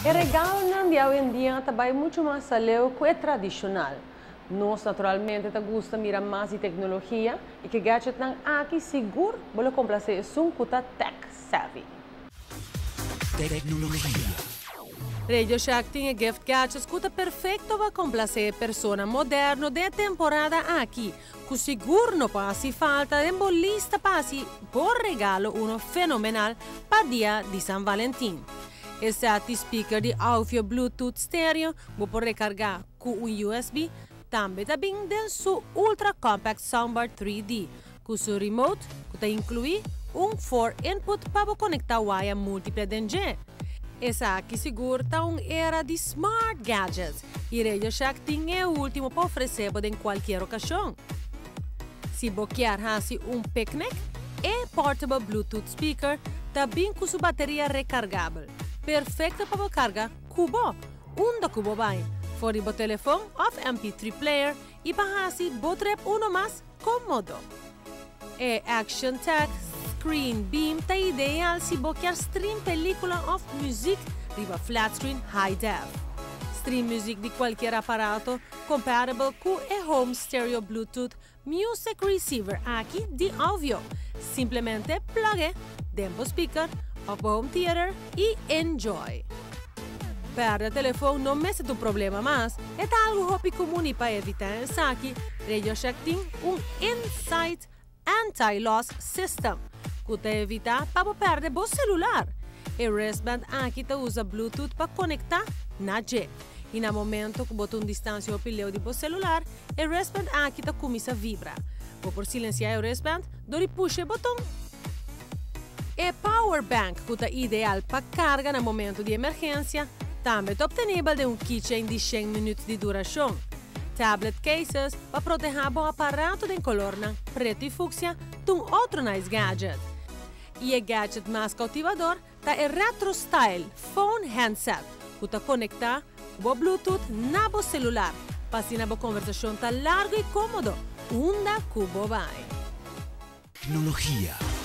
E regalonan di awendia tambe mucho mas aleu cu e tradicional. Nos naturalmente ta gusta mira mas di tecnologia y cu e gadgetnan aki sigur bo lo complace esun cu ta tech savvy. Tecnologia. Radio Shack tin gift gadgets cu ta perfecto pa complace persona moderno di e temporada aki. Cu sigur no por haci falta den bo lista pa haci bo regalo uno fenomenal pa dia di San Valentin. Esaki speaker di audio Bluetooth stereo, bo por recarga cu un USB, tambe ta bin den su Ultra Compact Soundbar 3D, cu su remote, cu ta inclui un 4 input pa conecta wire multiple den dje. Esaki sigur ta un era di smart gadgets y Radio Shack tin e ultimo pa ofrece den cualkier ocasion. Si bo kier haci un picnic, e portable Bluetooth speaker tambe cu su bateria recargabel. Perfecto pa carga cu bo, unda cu bo bay, for di telefon of MP3 player y pa haci bo trip uno mas comodo. E Action Tech Screen Beam ta ideal si bo kier stream pelicula of music riba flat screen high def. Stream music di cualkier aparato compatible cu e home stereo Bluetooth music receiver aki di audio. Simplemente plug den speaker of home theater y enjoy. Perde telefon no mester ta un problema mas, e algo hopi comun pa evita esaki, Radio Shack tin un Inside Anti-Loss System, cu ta evita pa perde bo celular. E wristband aki ta usa Bluetooth pa conecta na dje. Y na momento cu bo ta un distancia hopi leu di bo celular, e wristband aki ta cuminsa vibra. Bo por silencia e wristband, dor di push e boton. E power bank, cu ta ideal pa carga na momento di emergencia, tambe ta obtenibel den un keychain di 100 minuut di duracion. Tablet cases pa proteha bo aparato den color preto y fucsia, un otro nice gadget. Y e gadget mas cautivador ta e retro style phone handset, cu ta conecta cu Bluetooth na bo celular, pa asina bo conversacion ta largo y comodo, unda cu bo bay. Tecnologia.